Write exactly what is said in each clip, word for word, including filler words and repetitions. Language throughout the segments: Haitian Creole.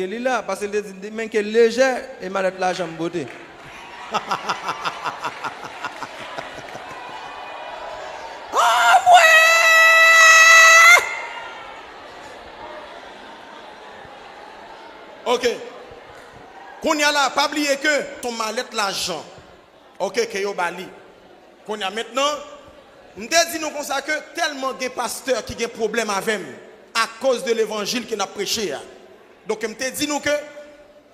Li la, paske l te di, men ke lejè, e malèt lajan m pote. Ok. Kounye a la, pa bliye ke ton malèt lajan, ok, ke yo ba li. Kounye a mentnan, m te di nou konsa ke tèlman gen pastè ki gen pwoblèm avè m akoz de levanjil ke n ap preche a. Donk, m te di nou ke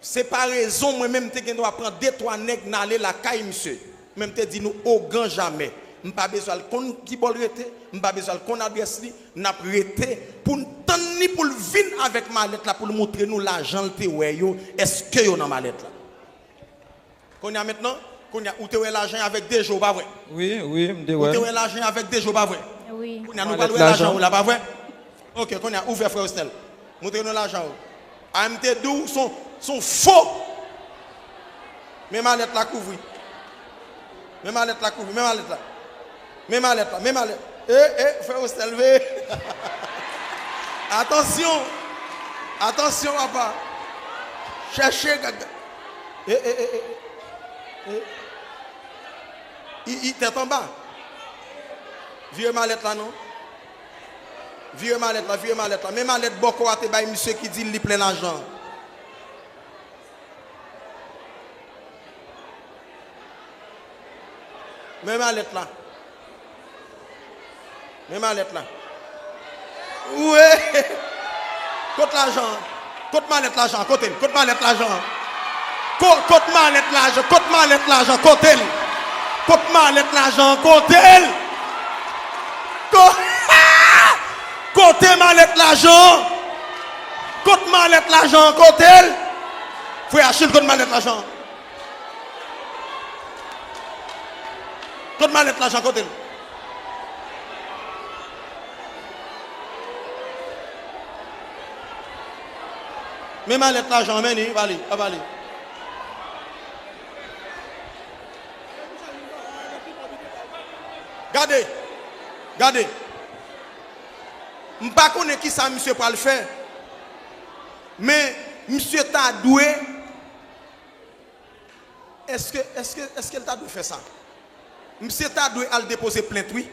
se pa rezon mwen menm m te gen dwa pran de twa nèg n ale lakay misye. Men m te di nou ogan jamè. M pa bezwen al konn ki bò l rete, m pa bezwen al konn adrès li, n ap rete pou n tann li pou l vin avèk malèt la pou l moutre nou lajan l te wè yo, èske yo nan malèt la. Kounye a mentnan, kounye a, ou te wè lajan avèk de je w, pa vre? Wi, wi, m te wè. Ou te wè lajan avèk de je w, pa vre? Wi. Kounye a, nou pral wè lajan ou la, pa vre? Ok, kounye a, ouvè frè Osnèl. Moutre nou lajan ou. A m te di w, son, son fo. Men malèt la kouvri. Men malèt la kouvri, men malèt la. Men malèt la, men malèt. E, e, frè Osnèl, veye. Atansyon. Atansyon, papa. Chèche, gade. E, e, e, e. e. I, i, tèt anba. Vire malèt la non. Vire malèt la, vire malèt la. Men malèt bòkò a te bay misye ki di l li plen lajan. Men malèt la. Men malèt la. Wi! Kot lajan an? Kot malèt lajan an? Kote l? Kot malèt lajan an? Kot malèt lajan? Kot malèt lajan? Kote l? Kot malèt lajan an? Kote l? Kote malèt lajan an? Kot malèt lajan an? Kote l? Frè Achil, kot malèt lajan an? Kot malèt lajan? Kote l? Men malèt lajan an, men li, ba li, ba li. Gade, gade. M pa konnen kisa misye pral fè, men misye ta dwe, èske, èske, èske l ta dwe fè sa? Misye ta dwe al depoze plent, wi.